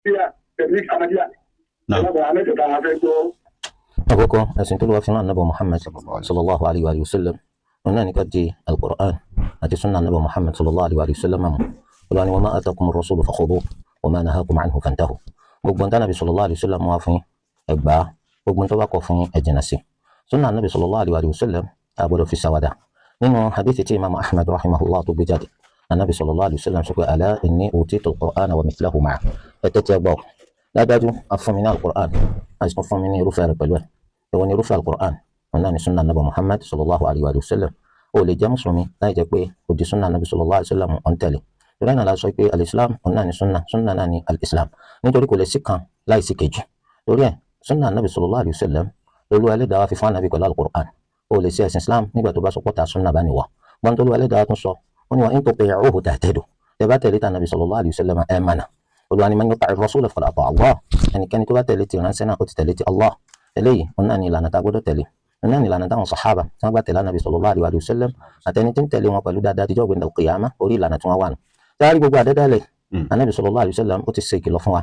Ṣíà Tabligh Ahmadiyya. Ẹlẹ́bàá alẹ́kẹ̀ta afẹ́ gbọ́. Àkọ́kọ́ ẹ̀sìn tó lọ́wọ́ fi rán Ànábì Muhammad sallallahu alayhi wa sallam òun náà ní ká di al-Qur'an àti sunna Ànábì Muhammad sallallahu alayhi wa sallam mọ́. Olúwa ni wa ma atakum ar-rasulu fakhudhuhu wa ma nahakum anhu fantahu. Gbogbo nǹkan Ànábì sallallahu alayhi wa sallam wá fún yín ẹ gbà á, gbogbo nǹkan tó bá kọ̀ fún yín ẹ jìnnà sí. Sunna Ànábì sallallahu alayhi wa sallam a gbọ́dọ̀ fi ṣàwàdà. Nínú hadithi tí Imam Ahmad rahimahullah tó gbé jáde, Ànábì sallallahu alayhi wa sallam sọ pé ala inni utitu al-Qur'ana wa mithlahu ma'a. Ẹ tẹ́tí ẹ gbọ́, dájúdájú a fún mi ní al-Qur'an, a sì tún fún mi ní irúfẹ́ rẹ̀ pẹ̀lú ẹ̀. Ìwọ ni irúfẹ́ al-Qur'an, òun náà ni sunna Ànábì Muhammad sallallahu alayhi wa sallam. O lè jẹ́ mùsùlùmí láì jẹ́ pé o di sunna Ànábì sallallahu alayhi wa sallam ọ̀n tẹ̀lé. Ìrẹ́ náà la sọ pé al-Islam òun náà ni sunna, sunna náà ni al-Islam, nítorí kò lè sí kan láì sí kejì. Torí ẹ̀ sunna Ànábì sallallahu alayhi wa sallam lolú ẹlẹ́dàá wa fi fún Ànábì pẹ̀lú al-Qur'an. O lè ṣe ẹ̀sìn Islam nígbà tó bá sọ pọ́ta sunna bá ní wọ̀. Gbọ́n tó lú ẹlẹ́dàá tún sọ, ó ní wa in tuti'uhu tahtadu. Tẹ bá tẹ̀lé ta Ànábì sallallahu alayhi wa sallam ẹ̀ mọ̀nà. Olúwa ni man yuti'i ar-rasula faqad ata'a Allah. Ẹnikẹ́ni tó bá tẹ̀lé ti ìránṣẹ́ náà ó ti tẹ̀lé ti Allah. Eléyìí òun náà ni ìlànà tá a gbọ́dọ̀ tẹ̀lé. Òun náà ni ìlànà táwọn sàhábà tí wọ́n gbà tẹ̀lé Ànábì sallallahu alayhi wa sallam àtẹni tí ń tẹ̀lé wọn pẹ̀lú dáadáa tíjọ́ gbẹ̀ndà qiyamah orí ìlànà tí wọ́n wà nù. Táàrí gbogbo àdádálẹ̀ Ànábì sallallahu alayhi wa sallam ó ti ṣe ìkìlọ̀ fún wa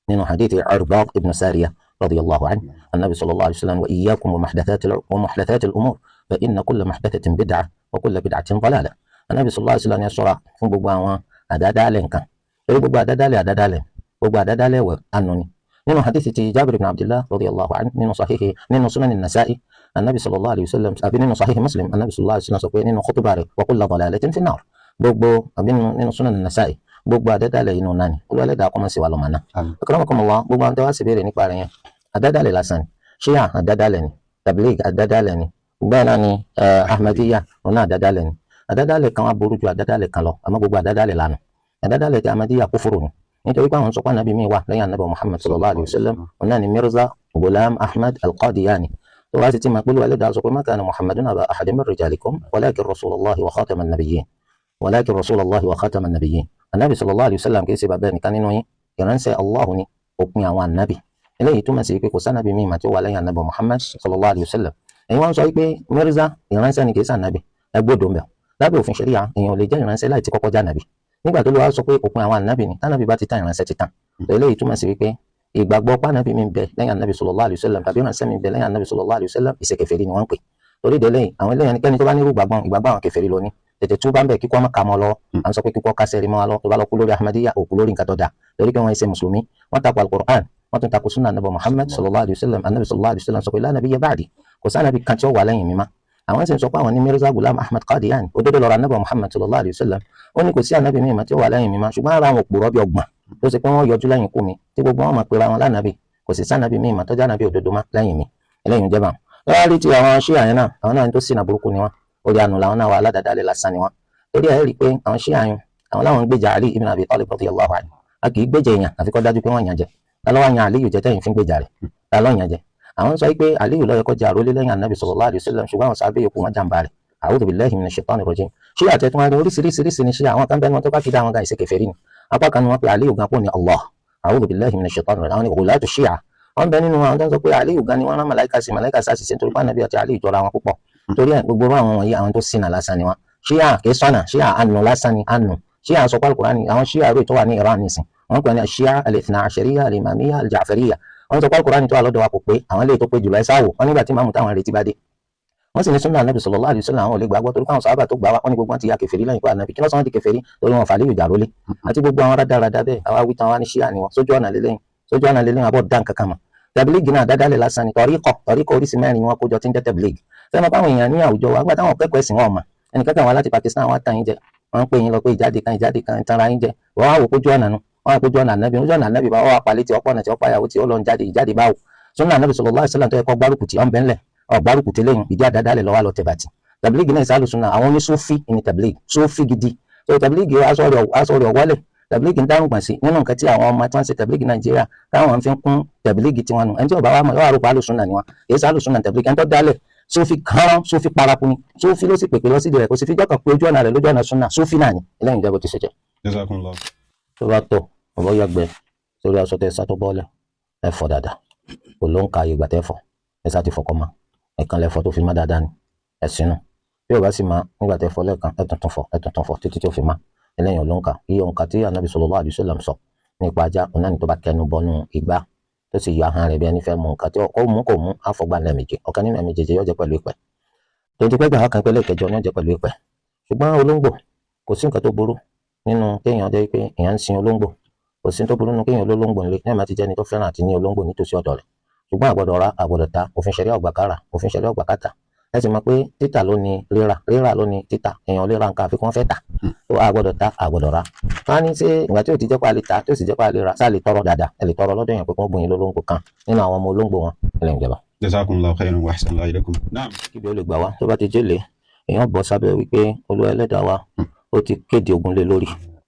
nínú hadithi Irbad ibn Sariyah radiyallahu anhu. Ànábì sallallahu alayhi wa sallam wa iyyakum wa muhdathatil umur fa inna kulla muhdathatin bid'ah wa kulla bid'atin dalalah. Ànábì sallallahu alayhi wa sallam ní ṣọ́ra fún gbogbo àwọn àdádálẹ̀ nǹkan. Torí gbogbo àdádálẹ̀ àdádálẹ̀, gbogbo àdádálẹ̀ wẹ̀ ànú ni. Nínú hadithi ti Jabir ibn Abdillah radiyallahu anhu nínú sahihi nínú sunan an-Nasa'i Ànábì sallallahu alayhi wa sallam àbí nínú sahihi Muslim Ànábì sallallahu alayhi wa sallam sọ pé nínú khutuba rẹ̀ wa kulla dalalatin fin nar. Gbogbo àbí nínú sunan an-Nasa'i gbogbo àdádálẹ̀ inú náà ni. Olúwa ẹlẹ́dàá kó má ṣe wá lọ́mọ náà. Akramakumullah, gbogbo àwọn tẹ́ wá sì béèrè nípa rẹ̀ yẹn àdádálẹ̀ lásán ni. Shia àdádálẹ̀ ni, Tabligh àdádálẹ̀ ni, bẹ́ẹ̀ náà ni Ahmadiyya òun náà àdádálẹ̀ ni. Àdádálẹ̀ kan wá burú ju àdádálẹ̀ kan lọ, àmọ́ gbogbo àdádálẹ̀ lánàá. Àdádálẹ̀ ti Ahmadiyya kúfúrú ni, nítorí pé àwọn sọ pé ànábì mi wà lẹ́yìn ànábì Muhammad sallallahu alayhi wa sallam òun náà ni Mirza Ghulam Ahmad al-Qadiani. Tó wá sì ti máa pẹ̀lú ẹlẹ́dàá sọ pé ma kana Muhammadun aba ahadin min rijalikum walakin rasulallahi wa khataman nabiyyin, walakin rasulallahi wa khataman nabiyyin. Ànábì sallallahu alayhi wa sallam kì í ṣe bàbá ẹnìkan nínú yín, ìránṣẹ́ Allah ni, òpin àwọn ànábì. Eléyìí túmọ̀ sí pé kò sànábì míì mà tí ó wà lẹ́yìn ànábì Muhammad sallallahu alayhi wa sallam. Ẹ̀yin wọ́n sọ pé Mirza ìránṣẹ́ ni kì í ṣànábì, ẹ gbọ́dọ̀ mbẹ̀. Lábẹ́ òfin ṣẹ̀ríà èèyàn ò lè jẹ́ ìránṣẹ́ láì ti kọ́kọ́ já ànábì. Nígbà tó lè wá sọ pé òpin àwọn ànábì ni, tànábì bá ti tán ìránṣẹ́ ti tán. Eléyìí túmọ̀ sí wípé ìgbàgbọ́ pànábì mi ń bẹ lẹ́yìn ànábì sallallahu alayhi wa sallam tàbí ìránṣẹ́ mi ń bẹ lẹ́yìn ànábì sallallahu alayhi wa sallam ìṣe kèfèrí ni wọ́n ń pè. Torí délé àwọn eléyìí ẹnikẹ́ni tó bá nírú ìgbàgbọ́ ìgbàgbọ́ àwọn kèfèrí lóní tètè tú bá ń bẹ̀ kíkọ́ ọmọ kà mọ́ lọ. À ń sọ pé kíkọ́ kásẹ̀ rí mọ́ wa lọ, tó bá lọ kú lórí Ahmadiyya òkú lórí nǹkan tó dáa. Torí pé wọ́n ṣe mùsùlùmí, wọ́n takò al-Qur'an, wọ́n tún takò sunna ànábì Muhammad sallallahu alayhi wa sallam. Ànábì sallallahu alayhi wa sallam sọ pé la nabiyya ba'di, kò sí ànábì kan tí ó wà lẹ́yìn mi má. Àwọn sì ń sọ pé àwọn ní Mirza Ghulam Ahmad Qadiani, òdodo lọ́rọ̀ ànábì Muhammad sallallahu alayhi wa sallam. Ó ní kò sí ànábì míì má tí ó wà lẹ́yìn mi má, ṣùgbọ́n ara àwọn òpùrọ́ bí ọgbọ̀n tó ṣe pé wọ́n yọjú lẹ́yìn ikú mi tí gbogbo wọn máa pera wọn lánàbì, kò sì sànàbì míì má tó jẹ́ ànábì òdodo má lẹ́yìn mi. Eléyìí ń jẹ́ báwọn. Lọ́wọ́ rí ti àwọn ṣíà yẹn náà, àwọn náà tó ṣìnà burúkú ni wọ́n, orí àánú làwọn náà wà, aládàádálẹ̀ lásán ni wọ́n. Torí ẹ̀ rí i pé àwọn ṣíà yẹn, àwọn láwọn ń gbèjà Ali ibn Abi Talib radiyallahu anhu. A kì í gbèjà èèyàn àfi kó dájú pé wọ́n yàn jẹ. Ta ló wá yan Aliyu jẹ tẹ́yìn fi ń gbèjà rẹ̀? Ta ló yàn jẹ? Àwọn sọ pé Aliyu ló yẹ kó jẹ àrólé lẹ́yìn Ànábì sallallahu alayhi wa sallam, ṣùgbọ́n àwọn sábẹ́ yòókù wọn jàǹbá rẹ̀. A'udhu billahi minash shaitani rajim. Ṣíà tẹ̀ tún wá ní oríṣiríṣiríṣi ni ṣíà, àwọn kan bẹ́ẹ̀ ni wọ́n tó bá fi dá àwọn gan ìṣe kèfèrí ni. Apá kan ni wọ́n pe Aliyu gan pọ̀ ní Allah. A'udhu billahi minash shaitani rajim. Àwọn ni ghulatu ṣíà. Wọ́n bẹ nínú àwọn tó ń sọ pé Aliyu gan ni wọ́n rán màláìka sí, màláìka sá ṣiṣẹ́ nítorí pé Ànábì àti Aliyu jọra wọn púpọ̀. Torí ẹ̀ gbogbo àwọn wọ̀nyí àwọn tó ṣìnà lásán ni wọ́n. Ṣíà kì í sọ̀nà, ṣíà ànú lásán ni ànú. Ṣíà sọ pé Al-Qur'ani, àwọn ṣíà rẹ̀ tó wà ní Iran nísìn, wọ́n pè ní ṣíà al-Ithna Ashariyya al-Imamiyya al-Ja'fariyya. Wọ́n sọ pé Al-Qur'ani tó wà lọ́dọ̀ wa kò pé, àwọn lè tó pé jùlọ ẹ sáwò. Wọ́n nígbà tí màmú táwọn retí bá dé. Wọ́n sì ní súnà Ànábì sallallahu alaihi wasallam àwọn ò lè gbàgbọ́ torí káwọn sàhábà tó gbà wá, wọ́n ní gbogbo wọn ti ya kèfèrí lẹ́yìn ikú Ànábì. Kí ló sọ wọ́n di kèfèrí? Torí wọn fàlẹ́ ìjà rólé. Àti gbogbo àwọn rádaràda bẹ́ẹ̀, àwa wí tán wá ní ṣíà ni wọn. Sójú ọ̀nà lélẹ́yìn, sójú ọ̀nà lélẹ́yìn àbọ̀ dá nǹkan kan mọ̀. Tabligh náà dádálẹ̀ lásán ni, tọ̀ríkọ̀, tọ̀ríkọ̀ oríṣi mẹ́rin ni wọ́n kó jọ tí ń jẹ́ tabligh. Sẹ́nu báwọn èèyàn ní àwùjọ wa, nígbà táwọn kẹ́kọ̀ọ́ ẹ̀sìn wọn mọ̀, ẹnìkan kan wá láti Pakistan wá tàn yín jẹ, wọ́n ń pè yín lọ pé ìjáde kan ìjáde kan tanra yín jẹ, wọ́n wá wò kójú ọ̀nà nu, wọ́n wá kójú ọ̀nà Ànábì, ojú ọ̀nà Ànábì bá wọ́n wá palẹ̀ tí ọ̀pọ̀ ọ̀nà tí ọ̀pọ̀ àyàwó tí ó lọ ń jáde ìjáde báwò. Súnà Ànábì sallallahu alaihi wasallam tó yẹ kó gbárùkù tí ó ń bẹ́ ńlẹ̀, ọ̀ gbárùkù tí lẹ́yìn ìdí àdádálẹ̀ lọ́wọ́ lọ tẹ̀bàtì. Tabligh náà ìsàlù súnà àwọn onísúfí ní tabligh, súfí gidi. So tabligh aṣọ rẹ̀ wọlé, tabligh ń dárùn gbọ̀n sí nínú nǹkan tí àwọn ọmọ tí wọ́n ń ṣe tabligh Nàìjíríà táwọn fi ń kún tabligh tiwọn nù. Ẹni tí ò bá wà mọ̀ yóò wá rò pé alùsúnà ni wọn, kì í ṣe alùsúnà tabligh. Ẹni tó dálẹ̀ súfí kan, súfí paraku ni, súfí ló sì pèpè lọ sídìí rẹ̀, kò sì fi jọ́kàn pé ojú ọ̀nà rẹ̀ lójú ọ̀nà súnà, súfí náà ni. Eléyìí jẹ́ bó ti ṣe jẹ́. Jazakumullah. Tó bá tọ̀ ọ̀bọ yàgbẹ́ sórí aṣọ tẹ sá tó bọ́ọ̀lẹ̀, ẹ fọ̀ dáadáa, kò ló ń ka àyè ìgbà tẹ́ fọ̀, ẹ sá ti fọkọ mọ́, ẹ̀kan lẹ fọ̀ tó fi má dáadáa ni, ẹ sínú. Bí o bá sì máa nígbà tẹ́ fọ̀ lẹ́ẹ̀kan, ẹ tuntun fọ̀, ẹ tuntun fọ̀ títí tó fi má. Eléyìí ló ń ka iye òǹkà tí Ànábì sallallahu alaihi wasallam sọ nípa ajá òun náà ní tó bá kẹnu bọnú igbá tó sì yọ ahọ́n rẹ̀ bí ẹni fẹ́ mú nǹkan tí ó mú kò mú àfọgbà lẹ́ẹ̀mejì. Ọ̀kan nínú ẹ̀mejì yóò jẹ́ pẹ̀lú ìpẹ́. Tó ti pẹ́ gbà kan pẹ́lẹ́ kẹjọ ni yóò jẹ́ pẹ̀lú ìpẹ́. Ṣùgbọ́n olóńgbò kò sí nǹkan tó burú nínú kéèyàn jẹ́ pé èèyàn ń sin olóńgbò. Kò sí tó burú nínú kéèyàn olólóńgbò ńlé náà má ti jẹ́ni tó fẹ́ràn àti ní olóńgbò nítòsí ọ̀dọ̀ rẹ̀. Ṣùgbọ́n àgbọ̀dọ̀ ra àgbọ̀dọ̀ ta, òfin ṣẹ̀ríà ọ̀gbà kára, òfin ṣẹ̀ríà ọ̀gbà kátà. Ẹ sì mọ̀ pé títà ló ní rírà, rírà ló ní títà. Èèyàn lè ra nǹkan àfi kí wọ́n fẹ́ tà. Tó àgbọ̀dọ̀ ta, àgbọ̀dọ̀ ra. Wọ́n á ní ṣé ìgbà tí ò ti jẹ́ pé a lè ta, tí ò sì jẹ́ pé a lè ra, sáà lè tọrọ dáadáa. Ẹ lè tọrọ lọ́dọ̀ èèyàn pé kí wọ́n bùn yín lólóńgbò kan nínú àwọn ọmọ olóńgbò wọn. Ilé ìjọba. Jazakumullahu khairan wa ahsanallahu ilaykum. Naam. Kíbi ó lè gbà wá tó bá ti jẹ́lé, èèyàn bọ́ sábẹ́ wípé Olúwa ẹlẹ́dàá wa ó ti kéde ogun lé lórí.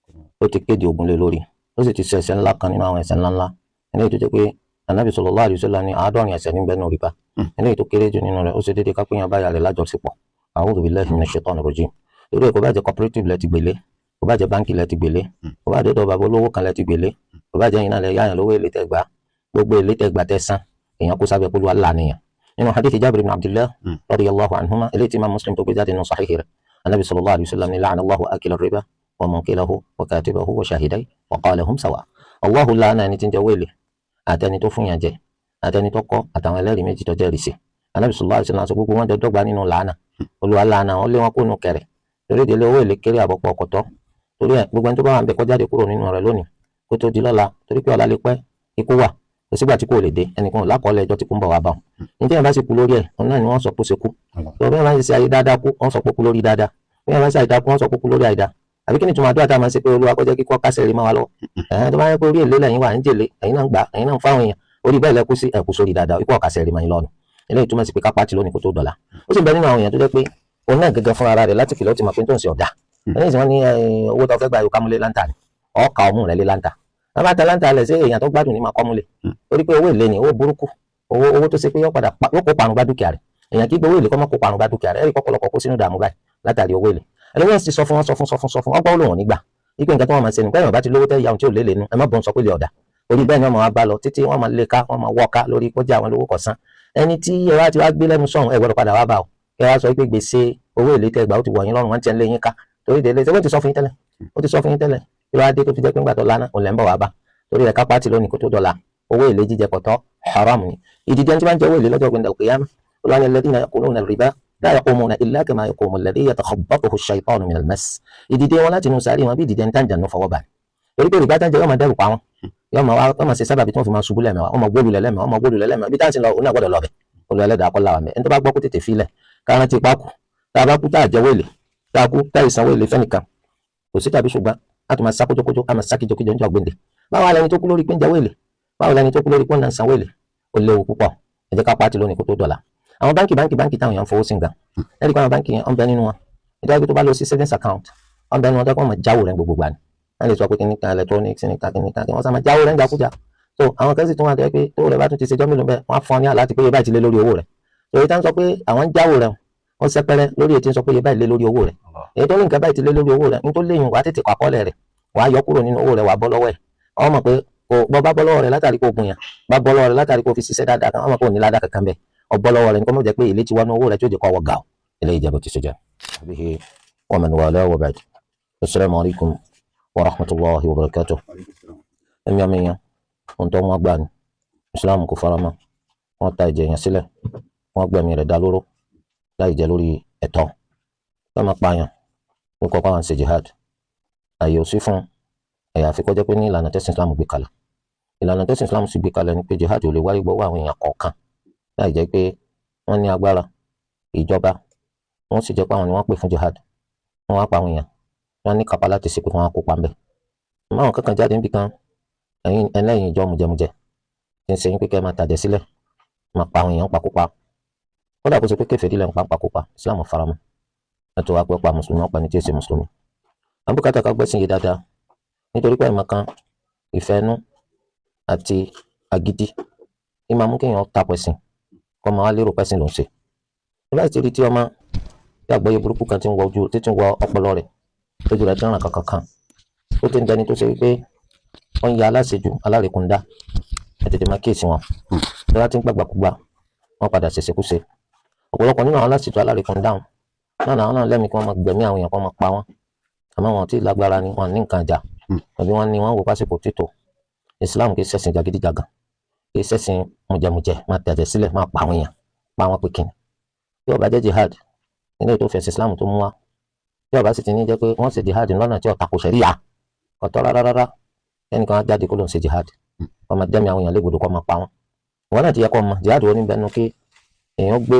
Ó ti kéde ogun lé lórí. Ó sì ti ṣe ẹ̀ṣẹ̀ ńlá kan nínú àwọn ẹ̀ṣẹ̀ ńláńlá. Eléyìí tó jẹ́ pé Ànábì sallallahu alaihi wasallam ní 70 ẹ̀ṣẹ̀ níbẹ̀ nínú rìbá. Eléyìí tó kéré jù nínú rẹ̀ ó ṣe déédéé ká pé yẹn báyà rẹ̀ lájọṣepọ̀. A'udhu billahi minash shaitani rajim. Torí ẹ̀ kò bá jẹ́ cooperative lẹ ti gbélé, kò bá jẹ́ báńkì lẹ ti gbélé, kò bá jẹ́ ọ̀dọ̀ bàbá olówó kan lẹ ti gbélé, kò bá jẹ́ yín náà lẹ yáyàn lówó èlé tẹ́ gbà, gbogbo èlé tẹ́ gbà tẹ́ san, èèyàn kó sábẹ́ pẹ̀lú Allah nìyẹn. Nínú hadith Jabir ibn Abdillah radiyallahu anhuma, eléyìí tí Imam Muslim tó gbé jáde nínú sahihi rẹ̀, Ànábì sallallahu alaihi wasallam ní la'ana Allahu akila riba wa munkilahu wa katibahu wa shahidayhi wa qala hum sawa. Allahu la'ana ẹni tí ń jẹ wéèlì, àtẹni tó fún yàn jẹ, àtẹni tó kọ, àtàwọn ẹlẹ́rìí méjì tó jẹ́rìí sí. Ànábì sallallahu alaihi wasallam sọ gbogbo wọn jọ dọ́gba nínú làánà. Olúwa làánà wọn lé wọn kó nu kẹrẹ. Torí ìdílé owó èlé kéré àbọ̀pọ̀ ọ̀kọ̀tọ́. Torí ẹ gbogbo ẹni tó bá wà ń bẹ kó jáde kúrò nínú rẹ̀ lónìí kó tó di lọ́la, torí pé ọ̀la lè pẹ́, ikú wà, kò sígbà tí kò lè dé, ẹnìkan ò lákọọ́lẹ̀ ẹjọ́ tí kò ń bọ̀ wá bá wọn. Níjẹ́ yẹn bá sì kú lórí ẹ̀, òun náà ni wọ́n sọ pé ó ṣe kú. Tó bẹ́ẹ̀ máa ń ṣe ayé dáadáa kú, wọ́n sọ pé ó kú lórí dáadáa. Bẹ́ẹ̀ máa ń ṣe àìdáa kú, wọ́n sọ pé ó kú lórí àìdáa. Àbí kí ni ìtumọ̀ àdúrà tá a máa ń ṣe pé Olúwa kó jẹ́ kíkọ́ kásẹ̀ rí máa wá lọ́wọ́? Ẹ̀hẹ́n tó bá yẹ pé orí èlé lẹ́yìn wà ń jèlé, ẹ̀yin náà ń gbà, ẹ̀yin náà ń fáwọn èèyàn, orí bẹ́ẹ̀ lẹ́kú sí ẹ̀kú sórí dáadáa, ikú ọ̀kasẹ̀ rí máa ń lọ́nu. Eléyìí túmọ̀ sí pé ká pàtì lónìí kó tó dọ̀la. Ó sì ń bẹ nínú àwọn èèyàn tó jẹ́ pé òun náà gẹ́gẹ́ fúnra rẹ̀ láti kìlọ̀ ó ti mọ̀ pé tó ń ṣe ọ̀dà. Ẹ̀yìn tí wọ́n ní owó tó fẹ́ gbà yóò kámúlé láǹtà ni, ọ̀ọ́ka ọmú rẹ̀ lé láǹtà. Wọ́n bá ta láǹtà lẹ̀ sí èèyàn tó gbádùn ní máa kọ́múlé. Torí pé owó èlé ni, owó burúkú, owó tó ṣe pé yóò padà yóò kó parun bá dúkìá rẹ̀. Èèyàn kì í gbowó èlé kó má kó parun bá dúkìá rẹ̀, ẹ̀rí pọ̀pọ̀lọpọ̀ kó sínú ìdààmú báyìí látàrí owó èlé. Ẹlòmíràn sì sọ fún wọn sọ fún sọ fún sọ fún ọgbọ́n olóhùn nígbà wípé nǹkan tí wọ́n máa ṣe nípa èèyàn bá ti lówó tẹ́ ìyá ohun tí ò lé lẹ́nu ẹ má bọ́n sọ pé lè ọ̀dà. Orí bẹ́ẹ̀ ni wọ́n máa bá lọ títí wọ́n máa lé ká wọ́n máa wọ́ ká lórí kọjá àwọn olówó kọ̀ọ̀sán. Ẹni tí ẹ wá ti wá gbé lẹ́nu sọ̀hún ẹ gbọ́dọ̀ padà wá bá o. Kẹ wá sọ pé gbèsè owó èlé tẹ́ gbà ó ti wọ̀ yín lọ́rùn, wọ́n ti ń lé yín ká. Torí délé ṣé wọ́n ti sọ fún yín tẹ́lẹ̀? Ó ti sọ fún yín tẹ́lẹ̀. Kí ló wá dé tó fi jẹ́ pé ńgbà tó lánàá òun lẹ́ ń bọ̀ wá bá. Torí ẹ̀ ká pàtì lónìí kó tó dọ̀la. Owó èlé jíjẹ kọ̀tọ́ haram ni. Ìdíje tí wọ́n ń jẹ owó èlé lọ́jọ́ gbẹ̀ndà al-qiyamah. Olúwa ní alladhina ya'kuluna ar-riba la yaqumuna illa kama yaqumu alladhi yatakhabbathu ash-shaytanu min al-mas. Ìdìde wọn láti inú sàárè wọn bí ìdìde ń tàn jànú fọwọ́ bá. Torí pé rìbá tàn jẹ yóò máa dẹ́rù pa wọn. Yóò máa ṣe sábàbí tí wọ́n fi máa ṣubú lẹ́mẹ̀wá, wọ́n máa gbólu lẹ́mẹ̀wá, wọ́n máa gbólu lẹ́mẹ̀wá. Bí táǹsì lọ, òun náà gbọ́dọ̀ lọ bẹ̀. Olúwa ẹlẹ́dàá kọ́ làwọn mẹ́. Ẹni tó bá gbọ́ kó tètè filẹ̀. Ká rántí ipá kù. Tá a bá kú tá a jẹ́wọ́ èlé. Tá a kú tá a ìsanwó èlé fẹ́nìkan. Kò sí tàbí ṣùgbọ́n a tún máa sá kójókójó, a máa sá kíjokíjo níjọ́ gbèǹde. Báwo lẹni tó kú lórí pé ń jẹ́wọ́ èlé? Báwo lẹni tó kú lórí pé ń sanwó èlé? Ó léwu púpọ̀. Ẹ jẹ́ ká pàtì lónìí kó tó dọ̀la. Àwọn báńkì táwọn èèyàn ń fowó sí nǹkan. Ẹ̀rí pé àwọn báńkì yẹn ń bẹ nínú wọn. Ìjọba tó bá lọ sí savings account, ń bẹ nínú wọn tó kọ́ máa jáwó rẹ̀ gbogbo gbà ni. Wọ́n lè sọ pé kíní kan electronics, kíní kan kíní kan, wọ́n sá máa jáwó rẹ̀ ń jákújá. So àwọn kan sì tún wà tó yẹ pé tó rẹ̀ bá tún ti ṣe jọ́ mélòó bẹ́ẹ̀, wọ́n á fún ọ ní àlá ti pé iye báyìí ti lé lórí owó rẹ̀. Èyí tá ń sọ pé àwọn ń jáwó rẹ̀, wọ́n sẹpẹrẹ lórí èyí tí ń sọ pé iye báyìí lé lórí owó rẹ̀. Èyí tó ní nǹkan báyìí ti lé lórí owó rẹ̀, ní tó léyìn wàá tètè kọ àkọọ́lẹ̀ rẹ̀, wàá yọ kúrò nínú owó rẹ̀, wàá bọ́ lọ́wọ́ ẹ̀. Wọ́n mọ̀ pé kò bọ́ bá bọ́ lọ́wọ́ rẹ̀ látàrí kó gun yàn, bá bọ́ lọ́wọ́ rẹ̀ látàrí kó fi ṣiṣẹ́ dáadáa kan, wọ́n mọ̀ pé ò ní ládàá kankan bẹ́ẹ̀. Ọ bọ́ lọ́wọ́ rẹ̀ ní kó mọ̀ jẹ́ pé èlé ti wọnú owó rẹ̀ tí ó jẹ́ kó wọ gà ó. Eléyìí jẹ́ bó ti ṣe jẹ́. Bihi wa man wala wa ba'd. Assalamu alaikum wa rahmatullahi wa barakatuh. Ẹ̀mí àmì yẹn, ohun tó wọ́n gbà ní Islam kò fara mọ́. Wọ́n ta ẹ̀jẹ̀ yẹn sílẹ̀, wọ́n gbẹ̀mí rẹ̀ dá lóró láì jẹ́ lórí ẹ̀tọ́. Wọ́n máa pààyàn, ó kọ́ pàwọn ṣe jihad. Àyè ò sí fún ẹ̀yà àfi kó jẹ́ pé ní ìlànà tẹ́sìn Islam gbé kalẹ̀. Ìlànà tẹ́sìn Islam sì gbé kalẹ̀ ni pé jihad ò lè wáyé gbọ́wọ́ àwọn èèyàn kọ̀ọ̀kan láì jẹ́ pé wọ́n ní agbára ìjọba, wọ́n sì jẹ́ pé àwọn ni wọ́n pè fún jihad. Wọ́n wá pa àwọn èèyàn, wọ́n ní kápá láti ṣe pé wọ́n á kópa ńbẹ̀. Àmọ́ àwọn kankan jáde níbi kan, ẹ̀yin ẹlẹ́yin ìjọ mùjẹmùjẹ tí ń ṣe yín pé kẹ́ ẹ máa tàjẹ̀ sílẹ̀, máa pa àwọn èèyàn pakópa. Kódà kó ṣe pé kèfèrí lẹ̀ ń pa pakópa, Islam faramọ́. Láti wá pé pa mùsùlùmí, wọ́n pa ní tí èsì mùsùlùmí. Àbúkátà ká gbẹ́sìn yìí dáadáa nítorí pé àìmọ̀kan, ìfẹ́ inú àti agídí ní máa mú kéèyàn tako ẹ̀sìn kó máa wá lérò pẹ́sìn ló ń ṣe. Nígbà tí rí tí ọmọ tí àgbọ́yé burúkú kan ti ń wọ ojú títí ń wọ ọpọlọ rẹ̀ lójú rẹ̀ tí ń ràn kankan kan, ó ti ń dẹni tó ṣe wípé ó ń ya aláṣejù alárekúndá, ẹ tètè máa kíyèsí wọn. Tí wọ́n ti ń gbàgbàkúgbà, wọ́n padà ṣèṣekúṣe. Ọ̀pọ̀lọpọ̀ nínú àwọn aláṣejù alárekúndá wọn náà làwọn náà lẹ́mìí kí wọ́n máa gbẹ̀mí àwọn èèyàn kí wọ́n máa pa wọ́n. Àmọ́ wọn tí lágbára ni wọn ní nǹkan ìjà tàbí wọ́n ní wọ́n wò pásìkò títò. Islam kì í ṣẹ̀sìn jàgídíjàgan, kì í ṣẹ̀sìn mùjẹmùjẹ, máa tẹ̀jẹ̀ sílẹ̀, máa pa àwọn èèyàn, pa àwọn pé kìnnì. Bí ó bá jẹ́ jihad nínú ètò ìfẹ̀sìn Islam tó mú wa, bí ó bá sì ti ní jẹ́ pé wọ́n ṣe jihad lọ́nà tí ó tako ṣẹ̀ríà, ọ̀tọ̀ rárá rárá ẹnìkan á jáde kó ló ń ṣe jihad, wọ́n máa dẹ́mi àwọn èèyàn légbodò kó máa pa wọ́n. Wọn náà ti yẹ kó mọ̀ jihad wo ní bẹnu kí èèyàn gbé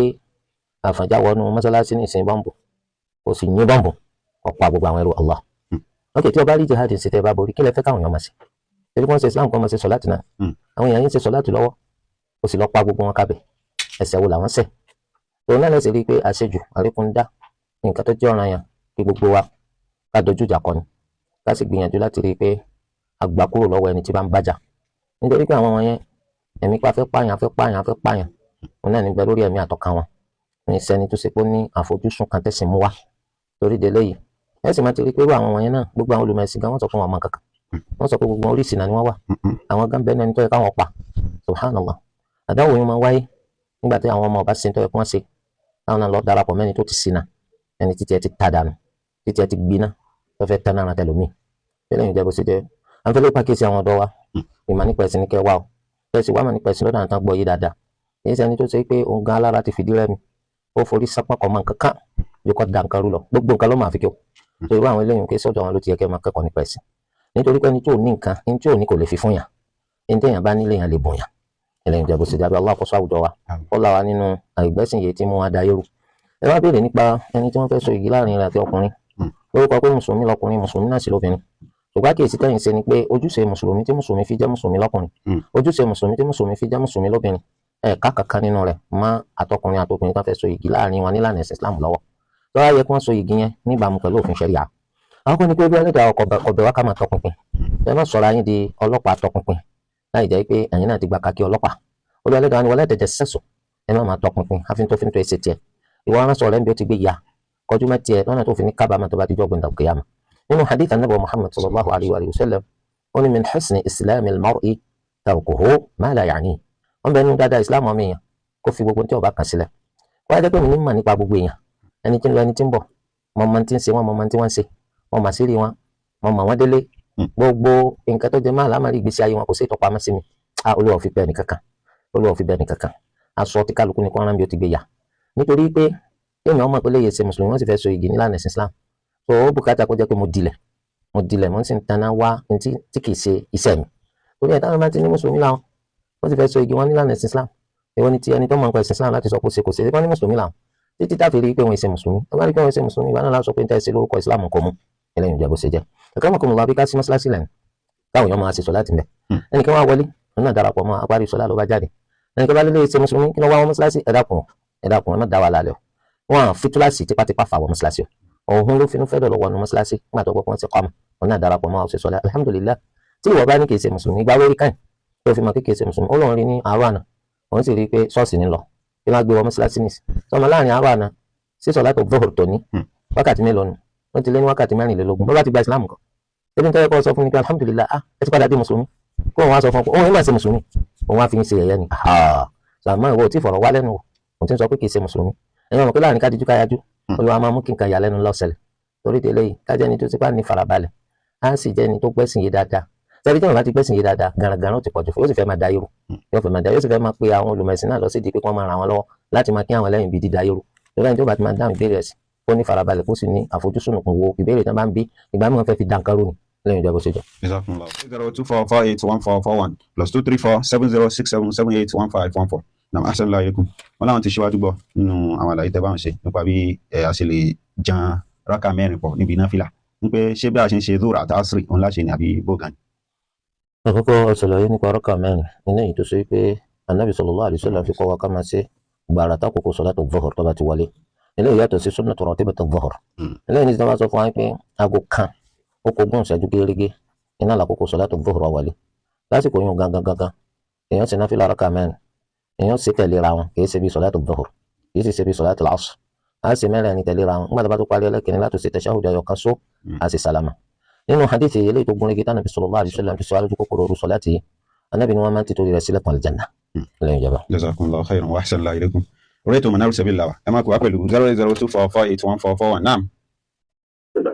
àfànjá wọnú mọ́sálásí ní ìsìn bọ́ǹbù, ó sì yín bọ́ǹbù, ó pa gbogbo àwọn ẹrú Allah. Ok, tí o bá rí jihad ṣe tẹ́ ẹ bá borí, kí lẹ fẹ́ káwọn èèyàn máa ṣe? Ebi kí wọ́n ṣe Islam, kí wọ́n máa ṣe sọ̀láàtì náà. Àwọn èèyàn yín ṣe sọ̀láàtì lọ́wọ́, ó sì lọ pa gbogbo wọn kábẹ̀. Ẹ̀ṣẹ̀ wo làwọn ṣẹ̀? Òun náà lẹ́sẹ̀ rí i pé àṣejù àríkúndá nǹkan tó jẹ́ ọ̀ranyàn kí gbogbo wa ká dojú ìjà kọ ni, ká sì gbìyànjú láti rí i pé a gbà kúrò lọ́wọ́ ẹni tí bá ń bájà, nítorí pé àwọn wọn yẹn ẹ̀mí pa fẹ́ pààyàn, fẹ́ pààyàn, fẹ́ pààyàn, òun náà nígbà lórí ẹ̀mí àtọkàn wọn ní sẹ́ni tó ṣe pé ó ní àfojúsùn kan tẹ̀sìn mú wá. Torí délé yìí, ẹ sì máa ti rí i pé irú àwọn wọ̀nyẹn náà, gbogbo àwọn olùmọ̀ ẹ̀sìn gan wọ́n sọ fún wọn mọ kankan, wọ́n sọ pé gbogbo oríṣìí náà ni wọ́n wà, àwọn gan bẹ́ẹ̀ náà ní tó yẹ káwọn pa. Subhanallah, àdáwò yìí máa wáyé nígbà tí àwọn ọmọ ọba ṣe tó yẹ kí wọ́n ṣe, táwọn náà lọ darapọ̀ mẹ́ni tó ti ṣìnà, ẹni títí ẹ ti ta dànù, títí ẹ ti gbiná, tó fẹ́ tán náà tẹlómi. Bẹ́ẹ̀ lẹ́yìn ìjẹ́bù sí jẹ́ à ń fẹ́ ló pàkíyèsí àwọn ọ̀dọ́ wa, ìmọ̀ nípa ẹ̀sìn ní kẹ́ wá o, bẹ́ẹ̀ sì wá mọ̀ nípa ẹ̀sìn lọ́dọ̀ àwọn tán gbọ́ yé dáadáa. Èyí sẹ́ni tó ṣe pé òun gan alára ti fìdí rẹmi, ó forí sápá kọ̀ mọ́ nǹkan kan bí kò da nǹkan rú lọ, gbogbo nǹkan ló máa fi kí o. Tó irú àwọn eléyìí kí sọ́dọ̀ wọn ló ti yẹ kẹ́ máa kẹ́kọ̀ọ́ nípa ẹ̀sìn, nítorí pé ẹni tó ní nǹkan, ẹni tí ò ní kò lè fi fún yàn, ẹni téèyàn bá nílé yàn lè bùn yàn. Eléyìí jẹ́ bó ṣe jábẹ́. Allah kó ṣọ́ àwùjọ wa, kó là wá nínú àìgbẹ́sìn yìí tí mú wa da yóru. Ẹ wá béèrè nípa ẹni tí wọ́n fẹ́ so igi láàrin rẹ̀ àti ọkùnrin lórúkọ pé mùsùlùmí lọkùnrin, mùsùlùmí náà sì lóbìnrin. Ṣùgbọ́n àkíyèsí tẹ́yìn ṣe ni pé ojúṣe mùsùlùmí tí mùsùlùmí fi jẹ́ mùsùlùmí lọ́kùnrin, ojúṣe mùsùlùmí tí mùsùlùmí fi jẹ́ mùsùlùmí lóbìnrin, ẹ̀ka kankan nínú rẹ̀ má àtọkùnrin àtobìnrin tó fẹ́ so igi láàrin wọn nílànà ẹ̀sìn Islam lọ́wọ́. Tó wá yẹ kí wọ́n so igi yẹn níbàámu pẹ̀lú òfin ṣẹ̀ríà. Àwọn kan ní pé bí ẹlẹ́dàá ọbẹ̀ wa ká máa tọpinpin, ẹ má sọ̀rọ̀ ayín di ọlọ́pàá tọpinpin láì jẹ́ pé ẹ̀yin náà ti gba kakí ọlọ́pàá. Olú ẹlẹ́dàá ni wọlé tẹ̀jẹ̀ sẹ́sọ̀, ẹ má máa tọpinpin àfintófintó ẹsẹ̀ tiẹ̀. Ìwọ aránsọ rẹ̀ ń bí ó ti gbé ya kọjú mẹ́ tiẹ̀ lọ́nà tó fi ní kábàámà tó bá ti jọ́ gbẹ̀ndà kìyàmà. Nínú hadith anabi Muhammad sallallahu alayhi wa sallam, ó ní min husni islam al-mar'i tarkuhu ma la ya'ni. Wọ́n bẹ nínú dáadáa islam ọmọ èèyàn kó fi gbogbo tí ó bá kàn sílẹ̀. Wọ́n á jẹ́ pé mi ní mọ̀ nípa gbogbo èèyàn, ẹni tí ń lọ, ẹni tí ń bọ̀, mọ̀ mọ̀ tí ń ṣe wọ́n, mọ̀ mọ̀ tí wọ́n ń ṣe, mọ̀ mà sírí wọn, mọ̀ mọ̀ wọ́n délé, gbogbo nǹkan tó jẹ máa lámàrí ìgbésí ayé wọn kò sí ìtọ́pamọ́ sí mi. A Olúwa ò fi bẹ́ẹ̀ nìkankan, Olúwa ò fi bẹ́ẹ̀ nìkankan. Aṣọ tí kálukú ní kó rán bí ó ti gbé ya, nítorí pé èmi ọmọ ìpínlẹ̀ yìí ṣe mùsùlùmí, wọ́n sì fẹ́ so igi nílànà ẹ̀sìn Islam, so ó bùkátà kó jẹ́ pé mo dilẹ̀, mo dilẹ̀, mo sì ń taná wá ní tí kì í ṣe iṣẹ́ mi. Torí ẹ̀ táwọn bá ti ní mùsùlùmí làwọn, wọ́n sì fẹ́ so igi wọn nílànà ẹ̀sìn Islam, èwo ni ti ẹni tó mọ̀ nípa ẹ̀sìn Islam láti sọ pé ṣe kò ṣe wọ́n ní mùsùlùmí làwọn, títí tá fi rí i pé wọ́n ṣe mùsùlùmí. Wọ́n bá rí i pé wọ́n ṣe mùsùlùmí, ìgbà náà láti sọ pé ń tẹ́ ṣe lórúkọ Islam kò mú. Eléyìí jẹ́ bó ṣe jẹ́. Ẹ̀ka mọ̀kọ́ mọ̀ wá bí ká sí mọ́ṣáláṣí lẹ́nu táwọn èèyàn máa ṣe sọ láti mẹ́. Ẹnìkan wá wọlé, òun náà darapọ̀ mọ́ apárí sọlá ló bá jáde. Ẹnìkan bá lélẹ́yìí ṣe mùsùlùmí, kí ló wá wọn mọ́ṣáláṣí? Ẹ dákun, ẹ dákun, ẹ má dá wa lálẹ́ o. Wọn à fi túláàsì tipátipá fà wọ mọ́ṣáláṣí o. Òun ló finú fẹ́dọ̀ lọ́wọ́ nu mọ́ṣáláṣí nígbà tó gbọ́ pé wọ́n ti kọ́ ọmọ, òun náà darapọ̀ mọ́ ọ̀sẹ̀ sọlá. Alhamdulillah, tí ìwọ bá ní kì í ṣe mùsùlùmí, gbá lórí káyìn tó fi mọ̀ pé kì í ṣe mùsùlùmí, ó lóun rí ní àárọ̀ àná, òun sì rí i pé ṣọ́ọ̀ṣì ní lọ, bí wọ́n á gbé wọ mọ́ṣáláṣí nìsí sọmọ láàrin àárọ̀ àná sí sọlá tó gbóhùr tó ní wákàtí mélòó nù, wọ́n ti lé ní wákàtí 24. Bó bá ti gba ìsìlámù kan, ebi nítorí kọ́ sọ fún mi pé alhamdulillah, ah, ẹ ti padà di mùsùlùmí, kó òun wá sọ fún ọ pé òun yìí máa ṣe mùsùlùmí, òun wá fi ń ṣe yẹ̀yẹ́ ni. Sàmọ́ ìwọ ò tí fọ̀rọ̀ wá lẹ́nu wò, òun ti ń sọ pé kì í ṣe mùsùlùmí. Ẹ̀yin ọmọ pé láàrin kájíjú káyájú, Olúwa máa mú kí nǹkan ìyàlẹ́nu ló ṣẹlẹ̀. Torí délé yìí, kájẹ́ ni tó ti bá ní farabalẹ̀, á sì jẹ́ ni tó gbẹ́sìn yé dáadáa. Sẹ́ni tí wọ́n bá ti gbẹ́sìn yé dáadáa, garagara ó ti pọ̀jù fún, yóò sì fẹ́ máa da irú, yóò fẹ́ máa da, yóò sì fẹ́ máa pe àwọn olùmọ̀ẹ̀sìn náà lọ sí di pé kí wọ́n máa ràn wọ́n lọ́wọ́ láti máa kí àwọn lẹ́yìn bíi dídá irú. Lórí ẹni tó bá ti máa dáhùn ìbéèrè ẹ̀sìn, kó ní farabalẹ̀, kó sì ní àfojúsùn kún wo ìbéèrè tí wọ́n bá ń bí, ìgbà mìíràn fẹ́ fi dànkarú ni. Lẹ́yìn ìjọba ṣe jọ. 0244814441 +2347067781514. Naam, assalamu alaikum. Wọn láwọn ti ṣíwájú gbọ́ nínú àwọn àlàyé tẹ́ bá ń ṣe nípa bí a ṣe lè jan rákà mẹ́rin pọ̀ níbi náfìlà, ní pé ṣé bí a ṣe ń ṣe dúró àti asiri òun láṣẹ ni àbí bógan. Àkọ́kọ́ ọ̀sọ̀lọ̀ nípa rákà mẹ́rin nínú èyí tó ṣe pé anabi sallallahu alaihi wasallam fi kọ́ wa ká máa ṣe gbàrà tákòókò sọ̀látù dhuhr tó bá ti wọlé. Eléyìí yàtọ̀ sí sunnatu ratibatu dhuhr. Eléyìí ní ti máa sọ fún wa pé aago 1 ó kó ogún ìṣẹ́jú gérégé iná làkókò sọ̀látù dhuhr wọlé. Lásìkò yún gangan gangan èèyàn sì náfìlà rákà mẹ́rin, èèyàn sì tẹ̀léra wọn, kì í ṣe bí sọ̀látù dhuhr, kì í sì ṣe bí sọ̀látù asr. A sì mẹ́rin ẹni tẹ̀léra wọn. Nígbà tó bá tó parí ẹlẹ́kìnrin láti ṣe tashahhud ẹyọ kan só, a sì sàlámà. Nínú hadithi eléyìí tó gúnrégé tánàbí sallallahu alaihi wasallam ti sọ alójú kòkòrò oru sọ̀láàtì yìí, anábì ni wọ́n máa ń tìtorí rẹ̀ sílẹ̀kùn àlùjánnà. Lẹ́yìn ìjọba. Jazakumullahu khairan wa ahsanallahu ilaykum. Orí ètò Manarus Sabil la wà, ẹ máa kó wá pẹ̀lú 08024481441. Naam,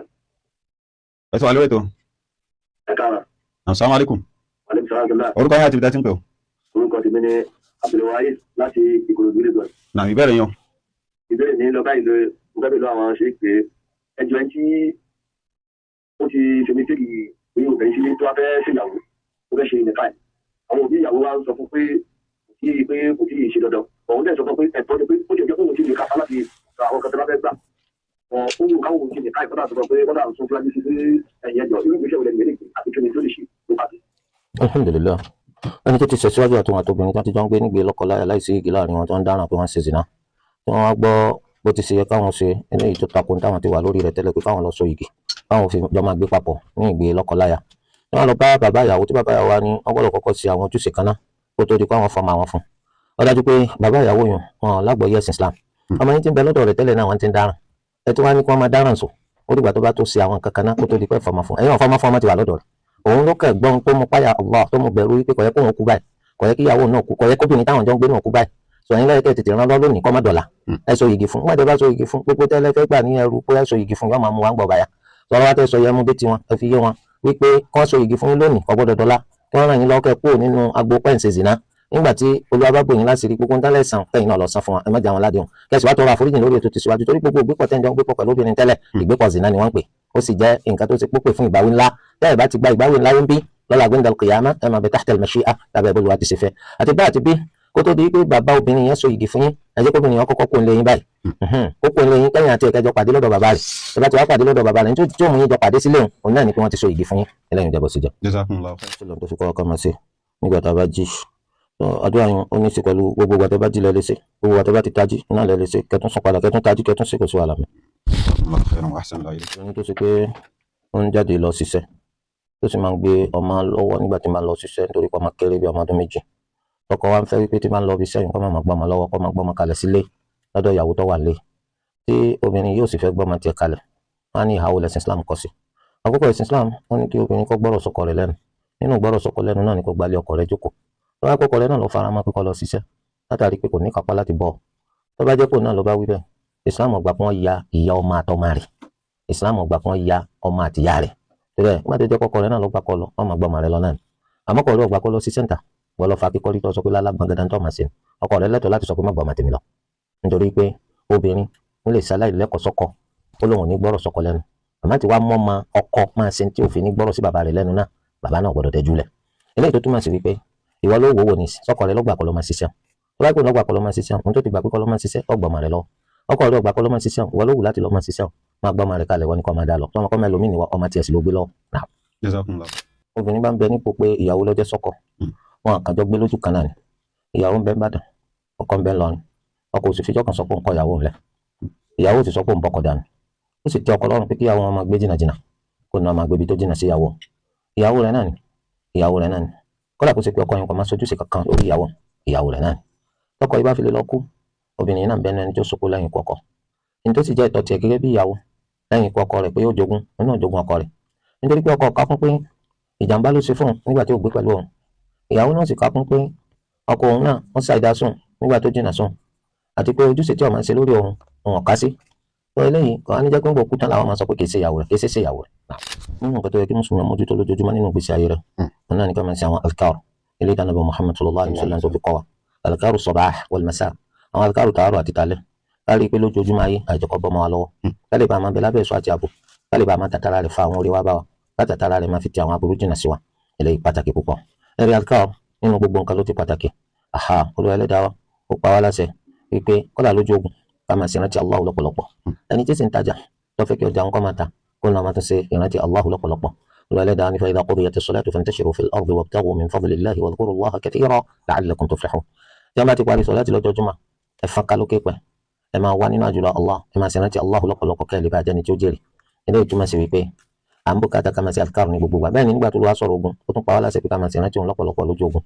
ẹ tún wà lórí ètò. Assalamu alaikum. Orúkọ yín àti ibi tẹ́ ti ń pè o. Orúkọ tèmi ni Abdulwahid láti Ìkòròdú, Lagos. Naam, ìbéèrè yín o. Ìbéèrè mi lọ báyìí lọ, mo fẹ́ bèèrè lọ́wọ́ àwọn ṣe pé ẹjọ́ ẹni tí ó ti ṣe mistake pé obìnrin sílé tó wá fẹ́ ṣèyàwó, ó fẹ́ ṣe nìkan ẹ̀. Àwọn òbí ìyàwó wa ń sọ fún pé kò tí pé kò tí ì ṣe dandan. Òun dẹ̀ sọ fún pé ẹ̀tọ́ ni pé ó ti jẹ́ kóun ti lè kápá láti gba àwọn kan tó bá fẹ́ gbà. Ó wù káwọn òun ti nìkan ìkọ́dà sọ pé kọ́dà sún fúlájú sí pé ẹ̀yìn ẹjọ́ irú ìgbésẹ̀ wo lẹ́nu ìgbésẹ̀ àti kí ni tó lè ṣe ló pàtó. Alhamdulilayi, ẹni tó ti ṣẹ̀síwájú àtòun àtobìnrin tó ti jọ ń gbé nígbè lọ́kọláya láìsí igi láàrin wọn tó ń dáràn pé wọ́n ń ṣe zìnà, tí wọ́n wá gbọ́ bó ti ṣe yẹ káwọn ṣe eléyìí tó takò táwọn ti wà lórí rẹ̀ tẹ́lẹ̀ pé káwọn lọ so igi káwọn fi jọ máa gbé papọ̀ ní ìgbé lọ́kọláya. Tí wọ́n lọ bá bàbá ìyàwó, tí bàbá ìyàwó wa ní wọ́n gbọ́dọ̀ kọ́kọ́ ṣe àwọn ojúṣe kan náà kó tó di pé àwọn fọmọ àwọn fún un. Ó dájú pé bàbá ìyàwó yẹn wọn lágbọ̀ọ́yé ẹ̀sìn Islam. Ọmọ yín ti ń bẹ lọ́dọ̀ rẹ̀ tẹ́lẹ̀ náà wọ́n ti ń dáràn, ẹ tí wọ́n á ní kí wọ́n máa dáràn sùn ó dìgbà tó bá tó ṣe àwọn kankan náà kó tó di pé fọmọ fún ẹ̀yìn ọ̀fọmọ fún ọmọ ti wà lọ́dọ̀ rẹ̀. Òun ló kẹ̀ gbọ́n tó mú páyà Allah tó mú bẹ̀rù wípé kò yẹ kóun kú báyìí, kò yẹ kíyàwó náà kú, kò yẹ kóbìnrin táwọn jọ ń gbé náà kú báyìí. Sọ yín lẹ́yìn kẹ́ tètè rán lọ lónìí kọ́ má dọ̀là. Ẹ sọ yìgì fún gbàdé bá sọ yìgì fún gbogbo tẹ́lẹ̀ fẹ́ gbà ní ẹrú pé ẹ sọ yìgì fún yọ máa mú wa ń gbọ̀ báyà. Sọ̀rọ̀ wa tẹ́ sọ yẹn mú dé tiwọn, ẹ fi yé wọn wípé kọ́ sọ yìgì fún yín lónìí kò gbọ́dọ̀ dọ̀la, kí wọ́n ràn yín lọ́wọ́ kẹ́ kúrò nínú agbo pẹ́ǹsì zìnà. Nígbà tí Olúwa bá bò yín láti rí gbogbo ntálẹ̀ sàn kẹ́yìn náà lọ san fún wa, ẹ má jẹ́ àwọn aládéhùn kẹ́sì wá tọrọ àforíjì lórí ètò tìṣíwájú, torí gbogbo ìgbépọ̀ tẹ́ǹjọ́ ń gbépọ̀ pẹ̀lú obìnrin tẹ́lẹ̀ ìgbépọ̀ zìnà ni wọ́n ń pè, ó sì jẹ́ nǹkan tó ti pópè fún ìbáwí ńlá. Tẹ́ ẹ bá ti gba ìbáwí ńlá yín bí lọ́la gbẹ́ndàl kìyàmá ẹ máa bẹ tahta al-mashi'a lábẹ́ bó Olúwa ti ṣe fẹ́. Àti bá àti bí kó tó di pé bàbá obìnrin yẹn so igi fún yín, ẹ jẹ́ kóbìnrin yẹn kọ́kọ́ kó ń lé yín báyìí, kó kó ń lé yín kẹ́yìn àti ẹ̀kẹ́jọ pàdé lọ́dọ̀ bàbá rẹ̀. Ẹ bá ti wá pàdé lọ́dọ̀ bàbá rẹ̀ ní tí ó mú yín jọ pàdé sílé òun náà ni pé wọ́n ti so igi fún yín. Eléyìí jẹ́ bó ṣe jẹ́. Jazakumullahu khair. Ṣé lóun tó fi kọ́ ọkọ máa ṣe nígbà tá a bá jí? Àdúrà yín ó ní í ṣe pẹ̀lú gbogbo ìgbà tó bá jí lẹ lè ṣe, gbogbo ìgbà tó bá ti tají náà lẹ lè ṣe, kẹtún sùn padà kẹtún tají kẹtún ṣe, kò sí wàhálà mi. Jazakumullahu khairan wa ahsanallahu ilaykum. Obìnrin tó ṣe pé ó ń jáde lọ ṣiṣẹ́ tó sì máa ń gbé ọmọ lọ́wọ́ nígbà tí máa ń lọ ṣiṣẹ́ nítorí pé ọmọ kéré bí ọmọ ọdún 2. Ọkọ wa ń fẹ́ wípé tí máa ń lọ ibi iṣẹ́ yìí kó máa gbọ́mọ lọ́wọ́, kó máa gbọ́mọ kalẹ̀ sílé lọ́dọ̀ ìyàwó tó wà lé, tí obìnrin yóò sì fẹ́ gbọ́mọ tiẹ̀ kalẹ̀. Wọ́n á ní ìhàwó lẹ̀sìn Islam kọ sí. Àkókò ẹ̀sìn Islam wọ́n ní kí obìnrin kó gbọ́rọ̀ sọ́kọ rẹ̀ lẹ́nu, nínú gbọ́rọ̀ sọ́kọ lẹ́nu náà ni kó gbalé ọkọ rẹ̀ jókòó. Tó bá kọ́kọ́ rẹ̀ náà lọ fara mọ́ pé kó lọ ṣiṣẹ́ látàrí pé kò ní kápá láti bọ́ ọ. Tó bá jẹ́ pé náà ló bá wí bẹ́ẹ̀, Islam ò gbà pé wọ́n ya ìyá ọmọ àtọmọ rẹ̀, Islam ò gbà pé wọ́n ya ọmọ àtìyá rẹ̀. Torí ẹ̀ nígbà tó jẹ́ kọ́kọ́ rẹ̀ náà ló gbà kọ́ lọ, ọmọ gbọ́mọ rẹ̀ lọ náà ni. Àmọ́ kọ́ ló gbà kọ́ lọ sí sẹ́ńtà, wọ́n lọ fa kíkọ́rí tó sọ pé lálágbọ̀n dandan tó máa ṣe. Ọkọ rẹ̀ lẹ́tọ̀ọ́ láti sọ pé má gbọ́mọ tèmi lọ. Nítorí pé obìnrin ń lè ṣaláì lẹ́kọ̀ọ́ sọ́kọ, ó lóun ò ní gbọ́rọ̀ sọ́kọ lẹ́nu. Àmọ́ tí wàá mọ́ ma ọkọ máa ṣe tí òfin ní gbọ́rọ̀ sí bàbá rẹ̀ lẹ́nu náà, bàbá náà gbọ́dọ̀ tẹ́jú lẹ̀. Eléyìí tó túmọ̀ sí wípé ìwọ ló wò wò ní sọ́kọ rẹ̀ lọ́gbà kọ́ ló máa ṣiṣẹ́. Tó bá pè lọ́gbà kọ́ ló máa ṣiṣẹ́, ohun tó ti gbà pé kọ́ ló máa ṣiṣẹ́, ó gbọ́mọ rẹ̀ lọ. Ọkọ rẹ̀ ọgbà kọ́ ló máa ṣiṣẹ́, ìwọ ló wù láti lọ máa ṣiṣẹ́, máa gbọ́mọ rẹ̀ kalẹ̀, wọ́n ní kọ́ máa dá lọ. Tọ́mọ kọ́ mẹ́lòmíì ni ọmọ tiẹ̀ sì ló gbé lọ. Jazakumullah. Obìnrin bá ń bẹ nípò pé ìyàwó ló jẹ́ sọ́kọ, wọn àkànjọ gbé lójú kan náà ni. Ìyàwó ń bẹ Ìbàdàn, ọkọ ń bẹ Ìlọrin. Ọkọ ò sì fijọ́ kan sọ pé òun kọ ìyàwó rẹ̀, ìyàwó ò sì sọ pé òun bọ́kọ dànù. Ó sì tẹ́ ọkọ lọ́rùn pé kíyàwó wọn máa gbé jìnnàjìnnà, kó náà máa gbé ibi tó jìnnà sí ìyàwó. Ìyàwó rẹ̀ náà ni, ìyàwó rẹ̀ náà ni. Kódà kó ṣe pé ọkọ yẹn kò máa sojúṣe kankan lórí ìyàwó, ìyàwó rẹ̀ náà ni. Tọkọ yìí bá fi lè lọ kú, obìnrin náà ń bẹnu ẹni tó sopó lẹ́yìn ikú ọkọ. Ní tó sì jẹ́ ìtọ́ tiẹ̀ gẹ́gẹ́ bí ìyàwó lẹ́yìn ikú ọkọ rẹ̀ pé yóò jogún, òun náà jogún ọkọ rẹ̀. Nítorí pé ọkọ ká kún pé ìjàmbá ló ṣe fún òun nígbà tí ó gbé pẹ̀lú òun. Ìyàwó náà sì ká kún pé ọkọ òun náà wọ́n ṣàìdá sùn nígbà tó jìnnà sùn, àti pé ojúṣe tí ó máa ń ṣe lórí òun òun ọ̀ká sí. Tó eléyìí kò á ní jẹ́ pé ń bò kú tán làwọn máa sọ pé kì í ṣe ìyàwó rẹ̀, kì í ṣe ìyàwó rẹ̀. Nínú nǹkan tó yẹ kí mùsùlùmí mójútó lójoojúmọ́ nínú ìgbésí ayé rẹ̀, òun náà ní ká máa ṣe àwọn alkaru ilé ìdáná bá Muhammad sallallahu alayhi wa sallam tó fi kọ́ wa, alkaru sabah wal masa, àwọn alkaru tààrọ̀ àti talẹ́. Ká rí i pé lójoojúmọ́ ayé àìjọkọ́ bọ́ mọ́ wa lọ́wọ́, ká lè bá a máa bẹ lábẹ́ ẹ̀ṣọ́ àti ààbò, ká lè bá a máa tàtàrà rẹ̀ fa àwọn orí wa bá wa, ká tàtàrà rẹ̀ máa fi ti àwọn aburú jìnnà sí wa. Eléyìí pàtàkì púpọ̀. Ẹ̀rí alkaru nínú gbogbo nǹkan ló ti pàtàkì. Aha, Olúwa ẹlẹ́dàá wa ó pa wá láṣẹ wípé kọ́lá lójú ogun ká máa ṣe ìrántí Allah lọ́pọ̀lọpọ̀. Ẹni tí sì ń tajà tó fẹ́ kí ọjà ńkọ́ máa ta, kó náà máa tún ṣe ìrántí Allah lọ́pọ̀lọpọ̀. Olúwa ẹlẹ́dàá ní fa idha qudiyati s-salatu fantashiru fil ardi wabtaghu min fadlillahi wadhkuru Allaha kathiran la'allakum tuflihun. Tí wọ́n bá ti parí sọ̀láàtì lọ́jọ́ Jímọ̀, ẹ fọ́n ká lókè pẹ̀, ẹ máa wá nínú àjùlọ Allah, ẹ máa ṣe ìrántí Allah lọ́pọ̀lọpọ̀ kẹ́ ẹ lè bá jẹ́ni tí ó jèrè. Eléyìí túmọ̀ sí wípé à ń bùkátà ká máa ṣe àfikàrù ní gbogbo ìgbà. Bẹ́ẹ̀ ni nígbà tó lọ́wọ́ sọ̀rọ̀ ogun, ó tún pa wá láṣẹ pé ká máa ṣe ìrántí òun lọ́pọ̀lọpọ̀ lójú ogun.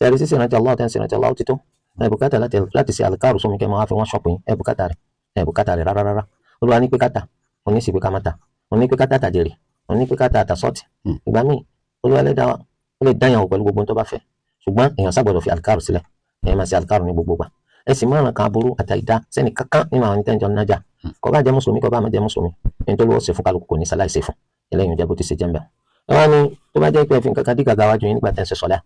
Ṣé sísè ìrántí Allah tẹ́ ń ṣe ìrántí Allah ti tó? Ẹ bùkátà láti ṣe àlùkárù sómi kẹ́ máa fi wọ́n ṣọ̀pù yín, ẹ bùkátà rẹ̀, ẹ bùkátà rẹ̀ rárá rárá. Olúwa ní pé ká tà, òun ní sì pé ká má tà, òun ní pé ká tà tàjèrè, òun ní pé ká tà àtàsọ́ọ̀tì. Ìgbà míì Olúwa ẹlẹ́dàá wa ó lè dáyàn wò pẹ̀lú gbogbo ohun tó bá fẹ́, ṣùgbọ́n èèyàn ṣàgbọ́dọ̀ fi àlùkárù sílẹ̀, èèyàn máa ṣe àlùkárù ní gbogbo ìgbà. Ẹ sì márùn kan aburú àtàìdá sẹ́ni kankan nínú àwọn tẹ́ǹjọ́ nájà, kó bá jẹ́ mùsùlùmí kó bá má jẹ́ mùsùlùmí, ní tó lọ́wọ́ ṣe fún kálukú kò ní sáláì ṣe fún. Eléyìí jẹ́ bó ti ṣe jẹ́ ń bẹ̀. Ẹ wá ní tó bá jẹ́ pé ẹ fi nǹkan kan dí gàgà wájú yín nígbà tẹ́ ń ṣe sọ́lá,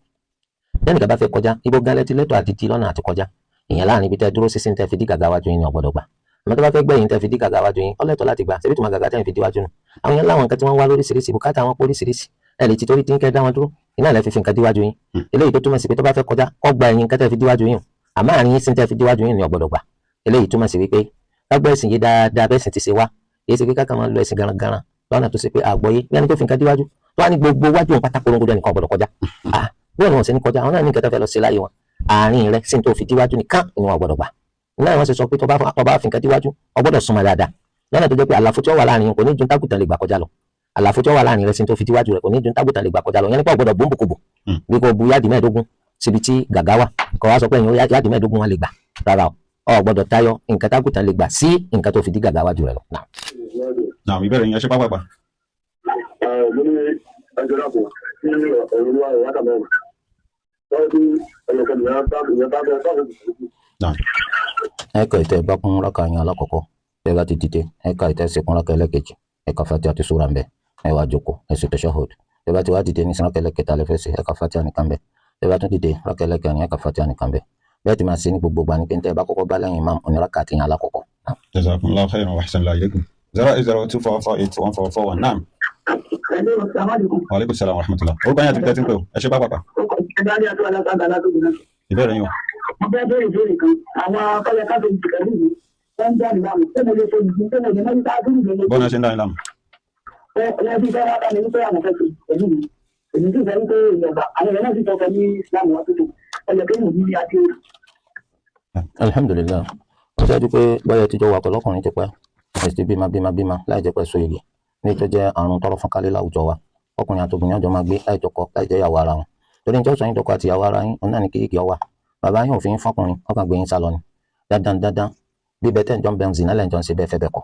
tẹ́nìkan bá fẹ́ kọjá ibo gan lẹ́tí lẹ́tọ̀ àti di lọ́nà àti kọjá, ìyẹn láàrin ibi tẹ́ dúró sí sí tẹ́ fi dí gàgà wájú yín ni ò gbọ́dọ̀ gbà. Àmọ́ tó bá fẹ́ gbẹ̀yìn tẹ́ fi dí gàgà wájú yín, ó lẹ́tọ̀ọ́ láti gbà, ṣebí tó máa gàgà tẹ́ fi dí wájú nù. Àwọn yẹn láwọn nǹkan tí wọ́n wá lóríṣiríṣi, bùkátà wọn póríṣiríṣi, ẹ lè ti torí tí ń kẹ́ dá wọn dúró, iná lẹ́ fi fi nǹkan díwájú yín. Eléyìí tó túmọ̀ sí pé tó bá fẹ́ kọjá kó gba ẹ̀yìn nǹkan tẹ́ fi díwájú yín, àmọ́ àárín yín sí tẹ́ fi díwájú yín ni ò gbọ́dọ̀ gbà. Eléyìí túmọ̀ sí wípé kágbọ́ ẹ̀sìn yìí dáadáa bẹ́ẹ̀ sì ti ṣe wá, kìí ṣe pé kákan máa ń lo ẹ̀sìn garangaran lọ́nà tó ṣe pé àgbọ́yé bí ẹni tó fi nǹkan díwájú tó wá ní gbogbo wájú òun pátá korongodo ẹnìkan ò gbọ́dọ̀ kọjá. Bẹ́ẹ̀ ni wọ́n ṣe ní kọjá, àwọn náà ní nǹkan tó fẹ́ lọ sí láyé wọn, àárín rẹ sí tó fi díwájú nìkan ni wọn ò gbọ́dọ̀ gbà. Náà wọ́n ṣe sọ pé tó bá fi nǹkan díwájú o gbọ́dọ̀ súnmọ́ dáadáa lọ́nà tó jẹ́ pé àlàfo tí ó wà láàrin kò ní ju tágùtàn lè gbà kọjá lọ. Àlàfo tí ó wà láàrin rẹ sí tó fi díwájú rẹ kò ní ju tágùtàn lè gbà kọjá lọ. Yẹn nípa ò gbọ́dọ̀ bóńbòkòbò bí kò bu yáàdì 25 síbi tí gàgá wà, kò wá sọ pé ẹ̀yìn yáàdì 25 wọn lè gbà rárá o. Ò gbọ́dọ̀ tayọ nǹkan tágùtàn lè gbà sí nǹkan tó fi dí gàgá wájú rẹ lọ. Naam, ìbéèrè yẹn ṣe pápápá. Mo ní ẹjọ́ dàpọ̀ sí ọ̀rọ̀ olúwa rẹ̀ wákàtí mẹ́rin. Wọ́n ti ẹ̀yọ̀kan ìyẹn bá ìyẹn bá bẹ́ẹ̀ bá ẹ ka ìtẹ́ bá kún rákà yẹn alákọ̀ọ́kọ́, ẹ bá ti dìde ẹ ka ìtẹ́ sí kún rákà ẹlẹ́kejì, ẹ ka Fatiha àti súra ńbẹ, ẹ wá jókòó ẹ ṣe tashahhud. Ẹ bá ti wá dìde ní rákà ẹlẹ́kẹta lẹ́fẹ̀ẹ́ sí, ẹ ka Fatiha nìkan bẹ. Ẹ bá tún dìde rákà ẹlẹ́kẹrin, ẹ ka Fatiha nìkan bẹ. Bẹ́ẹ̀ ti máa ṣe ní gbogbo gbà ní pé ẹ bá kọ́kọ́ bá lẹ́yìn imam oníraka àti yẹn alákọ̀ọ́kọ́. Jazakumullahu khairan wa ahsanallahu ilaykum. 08024481441. Naam. Wa alaikum salaam wa rahmatullah. Orúkọ yẹn àti ibi tẹ́ ti ń pè o, ẹ ṣe pápápá. Ìbéèrè yín o. Mo fẹ́ béèrè ìbéèrè kan, àwọn akọ́yẹ káfíń pẹ̀lú mi wọ́n ń jáde láàmú, ṣé mo lè ṣe ìdí, ṣé mo lè mọ́jú tá a dúró lè. Bọ́ọ̀nà ṣe ń dá yín láàmú. Ẹ bí fẹ́ wá bá mi wípé àwọn fẹ́ ṣe pẹ̀lú mi, èmi sì fẹ́ wípé ìyọ̀gbà àwọn èèyàn náà sì tọkọ ní Islam wọn tuntun, ọyọ kéèyàn ní adé. Alhamdulilayi, wọ́n ṣáájú pé báyọ̀ tíjọ́ wà pẹ̀lú ọkùnrin ti pẹ́, èsì bímọ bímọ bímọ láì jẹ́ pẹ́ so igi ní tó jẹ́ àrùn tọrọ fún kálí láwùjọ wa. Ọkùnrin àtòbìnrin ọjọ́ máa gbé láì jọkọ láì jẹ́ ìyàwó ara wọn, torí ní tí ó sọ yín dọkọ àti ìyàwó ara yín òun náà ní kí igi ọwà. Bàbá yín ò fi yín fọkùnrin, ọkàn gbé yín sálọ ni dandan dandan bíbẹ tẹ̀ ń jọ ń bẹ ń zìnà lẹ́ ń jọ ń ṣe bẹ́ẹ̀ fẹ́ bẹ́ẹ̀ kọ́.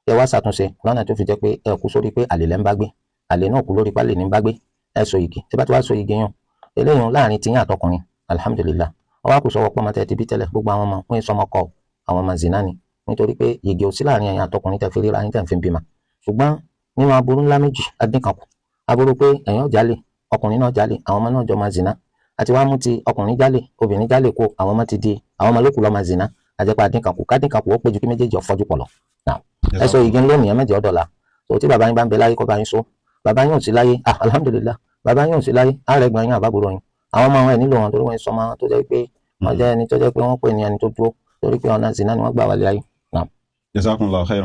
Ẹ wá ṣàtúnṣe lọ́nà tó fi jẹ́ pé ẹ kú sórí pé àlè lẹ́ ń bá gbé, àlè náà kú lórí pálè ní bá gbé, ẹ so igi. Tí bá ti wá so igi yún eléyìí láàrin tiyín àtọkùnrin, alhamdulillah, wọ́n wá kù sọ́wọ́ pọ́nmọ́ tẹ́ ti bí tẹ́lẹ̀, gbogbo àwọn ọmọ wọ́n sọmọ kọ àwọn ọmọ zìnà ni, nítorí pé igi ò sí láàrin ẹ̀yin àtọkùnrin tẹ́ fi ríra yín tẹ́ fi bímọ. Ṣùgbọ́n nínú aburú ńlá méjì adín kan kù, aburú pé ẹ̀yin ó jalè, ọkùnrin náà jalè, àwọn ọmọ náà jọ máa zìnà, àti wàá mú ti ọkùnrin jalè, obìnrin jalè kó àwọn ọmọ ti di àwọn ọmọ lókù lọ máa zìnà, àjẹpá adín kan kù, kádín kan kù ó péjú kí méjèèjì ọ̀fọ́jú pọ̀ lọ. Ẹ sọ igi lónìí ẹ mẹ́jọ ọ̀dọ̀la tó tí bàbá yín bá ń bẹ láyé kó bá yín so, bàbá yín ò sí láyé, alhamdulillah, bàbá yín ò sí láyé, ààrẹ gbọ́n yín àbábúrò yín, àwọn ọmọ wọn ẹ̀ nílò wọn torí wọ́n sọ ọmọ tó jẹ́ pé wọ́n jẹ́ ẹni tó jẹ́ pé wọ́n pè ní ẹni tó dúró torí pé ọ̀nà zìnà ni wọ́n gbà wálé ayé. Jazakumullahu khairan.